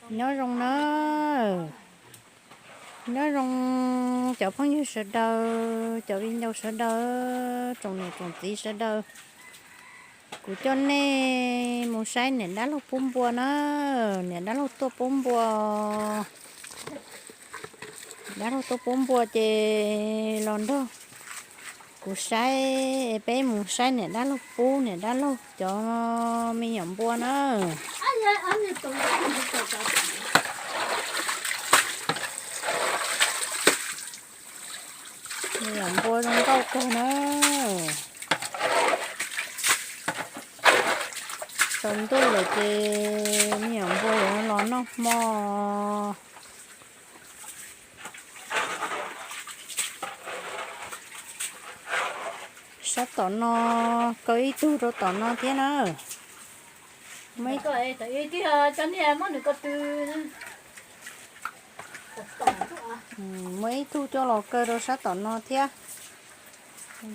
Nyob zoo na, nyob zoo cov phooj ywg sawv daws, cov viv ncaus sawv daws, tsoom niam tsoom txiv sawv daws. Kuv coj nej mus saib niam dab laug pub npua na, niam dab laug tuaj pub npua. Dab laug tuaj pub npua ces los nrog kuv saib, peb mus saib niam dab laug pub niam dab laug cov me nyuam npua na. Me nyuam npua zoo nkauj kawg na. Tsaus ntuj lawm ces me nyuam npua yuav los noj hmo. Sab tom no, kaw ib tug rau tom no thiab na. Muaj ib tug coj los kaw rau sab tom no thiab.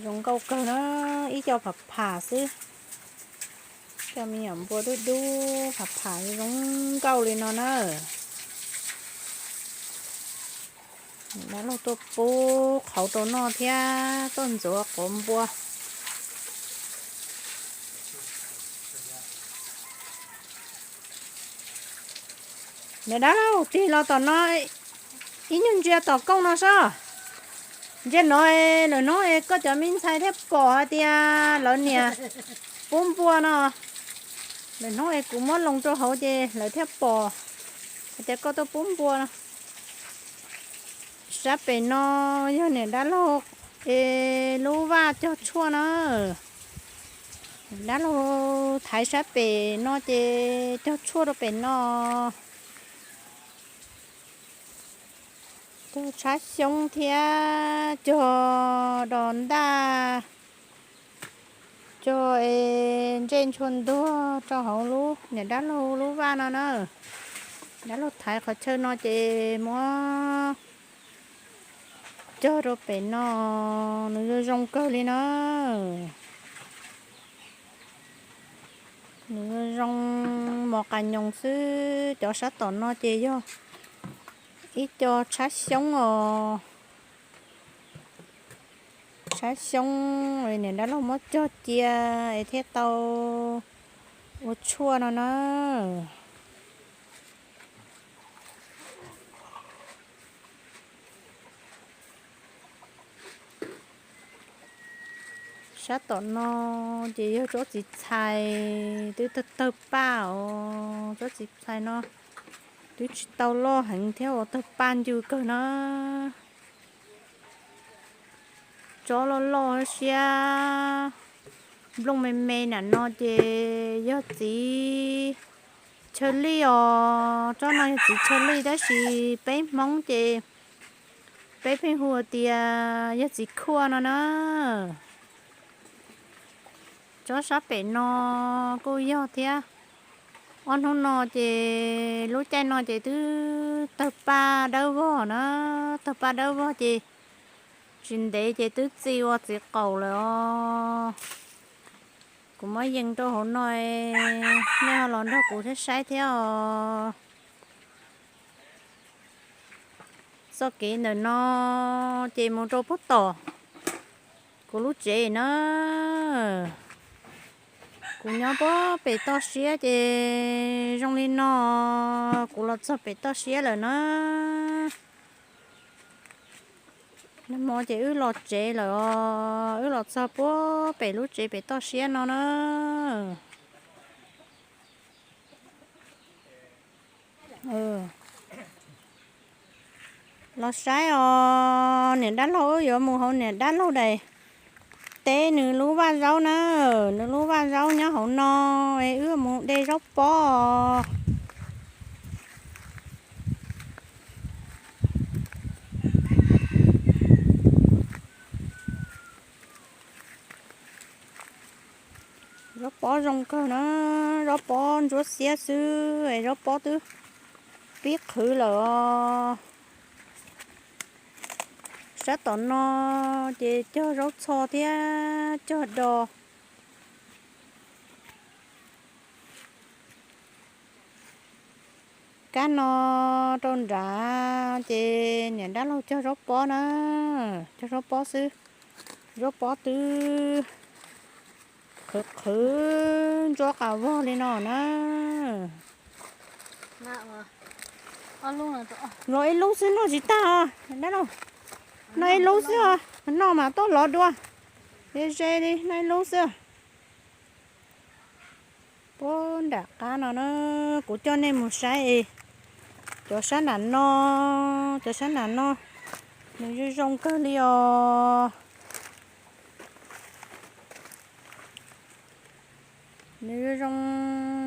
Zoo nkauj kawg na, ib co pham pham xwb. Cov me nyuam npua dub dub pham pham zoo nkauj li no na. Dab laug tuaj pub qhauv rau noj thiab tuaj ntxuav quav npua. Niam dab laug, tig los tom no, ib nyuag ntsia tom kooj no sab. Ntsia no, lwm hnub es koj cov me ntxhais thiaj pom hais tias lawv niam pub npua no. Lwm hnub es kuv muab loo rau hauv ces lawv thiaj pom hais tias koj tuaj pub npua no. Sab pem no yog niam dab laug es lub vaj cog tshuaj na. Dab laug thaiv sab pem no ces cog tshuaj rau pem no. Cog tshab xyoob thiab cog dos ntaj, cog ntsej ntshua ntuag rau hauv lub niam dab laug lub vaj no na. Dab laug thaiv qhov chaw no ces muab cog rau pem no, nws zoo zoo kawg li na. Nws zoo mos qas nyoos xwb. Cov sab tom no ces yog ib co tshab xyoob os. Tshab xyoob niam dab laug muab cog cia es thiaj tau ua tshuaj no na. Sab tom no ces yog tsob txiv txhais twb tawg tawg paj os. Tsob txiv txhais no twb tsis tau loj heev thiab uas tawg paj ncw kawg na. Tsob loj loj siab nplooj me me nram no ces yog txiv chaw lij os. Tsob no yog txiv chaw lij tab sis peb Hmoob ces peb pheej hu tias yog txiv khuaj no na. Tsob sab pem no kuj yog thiab. Ob hnub no ces lub caij no ces twb tawg paj dawb vog na, tawg paj dawb vog ces tsis ntev ces twb txi ua txiv qaum lawm os. Kuv muab yees rau hauv no, nej ho los nrog kuv thiab saib thiab os. Txoj kev ntawm no ces mus rau puag tom kuv lub tsev na. Kuv nyob puag pem toj siab ces zoo li no, kuv los txog pem toj siab lawm na. Nag hmo ces wb los tsev lawm os, wb los txog puag pem lub tsev pem toj siab no na. Los saib os, niam dab laug, wb yuav mus hauv niam dab laug daim teb nws lub vaj zaub na, nws lub vaj zaub nyob hauv no, es wb mus de zaub pob. Zaub pob zoo kawg na, zaub pob ntsuab xiab xwb es zaub pob twb pib qhwv lawm os. Sab tom no ces cog zaub txho thiab cog do. Kab no rau nrad ces niam dab laug cog zaub pob na, cog zaub pob xwb. Zaub pob twb qhwv qhwv ntsuab qas vog li no na. Los ib lub xwb noj tsis tag os dab laug. Noj ib lub xwb os, noj mas tuaj lov dua. Ze ze li, noj ib lub xwb. Puag nram qab no na, kuv coj nej mus saib es, cov sab nram no, cov sab nram no, nws zoo zoo kawg li os. Nws zoo zoo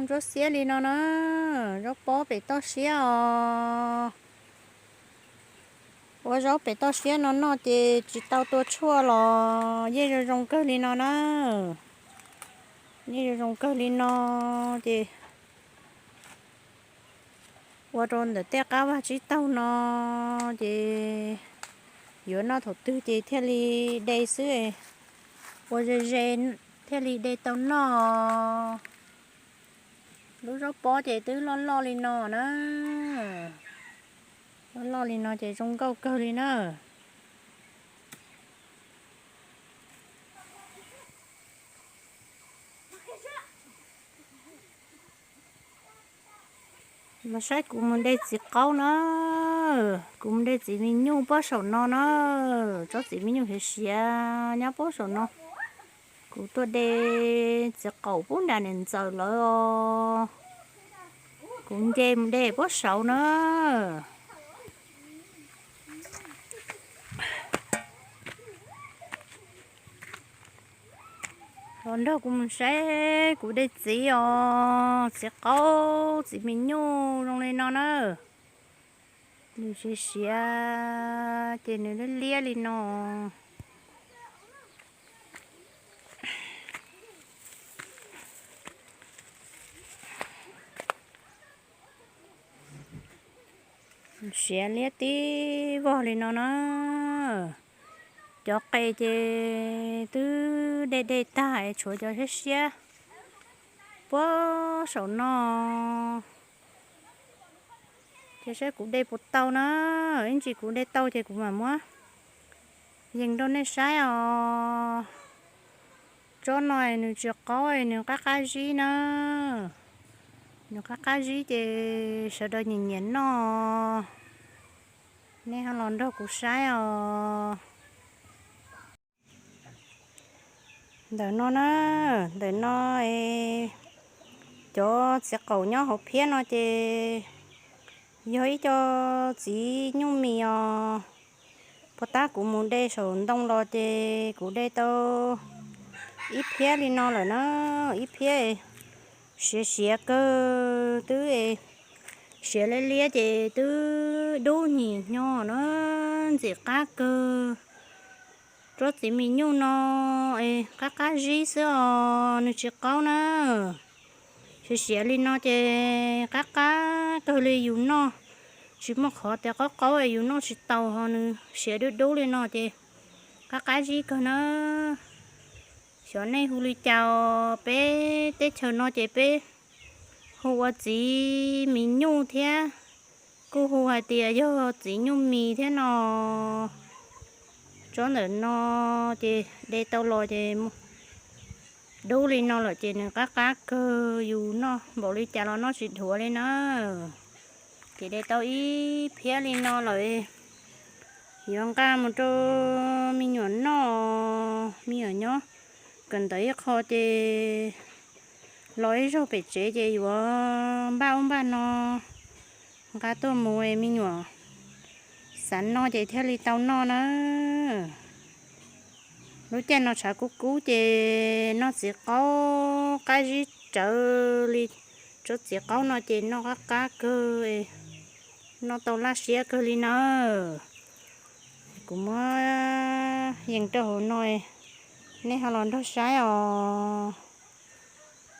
ntsuab xiab li no na, zaub pob pem toj siab os. Ua zaub pem toj siab no noj ces tsis tau tua tshuaj los yeej zoo zoo kawg li no na. Yeej zoo zoo kawg li no ces ua rau ntawm tej qab vaj tsib taug no ces yuav noj thaum twg ces thiaj li de xwb, ua ze ze thiaj li de tau noj. Lub zaub pob ces twb loj loj li no na. Loj loj li no ces zoo nkauj kawg li na. Mas saib kuv mus de txiv qaub na, kuv mus de txiv me nyuj pob saum no na, tsob txiv me nyuj siav siav nyob pob saum no. Kuv tuaj de txiv qaub puag nram niam ntxawm lawv os. Kuv nce mus de pob saud na. Los nrog kuv mus saib kuv de txiv os, txiv qaub txiv me nyuj zoo li no na. Nws siav siav ces nws liab liab li no. Siav liab tib vog li no na. Cov qe ces twb de de tag es tshuav cov siab siab puag saum no. Ces saib kuv de puas tau na, ib ntsis kuv de tau ces kuv mam muab yees rau nej saib os. Tsob no nws tsis qaub, nws qab qab zib na. Nws qab qab zib ces sawv daws nyiam nyiam noj. Nej ho los nrog kuv saib os. Ntawm no na, ntawm no cov txiv qaub nyob hauv phiab no ces yog ib co txiv nyuj mis os. Puag ta kuv mus de saum ntoo los ces kuv de tau ib phiab li no lawm na, ib phiab siav siav kawg twb siav liab liab ces twb dub nyim nyo na, ntxim qab kawg. Tsob txiv mis nyuj no es qab qab zib xwb os, nws tsis qaub na. Siav siav li no ces qab qab kawg li yus noj tsis muaj qhov tias qaub qaub es yus noj tsis tau, ho nws siav dub dub li no ces qab qab zib kawg na. Xyov nej hu li cas os, peb teb chaws no ces peb hu ua txiv mis nyuj thiab, kuj hu hais tias yog txiv nyuj mis thiab no. Tsob ntawm no ces de tau los ces dub li no lawm ces nws qab qab kawg, yus noj npaum li cas los noj tsis dhuav li na. Ces de tau ib phiab li no lawm, yuav nqa mus rau me nyuam noj, me nyuam nyob kawm ntawv ib qho ces los ib zaug pem tsev ces yuav npaj ub npaj no nqa tuaj mus, me nyuam xav noj ces thiaj li tau noj na. Lub caij no tshav kub kub ces noj txiv qaub qab zib rawv li. Tsob txiv qaub no ces noj qab qab kawg, noj tau laj siab kawg li na. Kuv muab yees rau hauv no, nej ho los nrog saib os.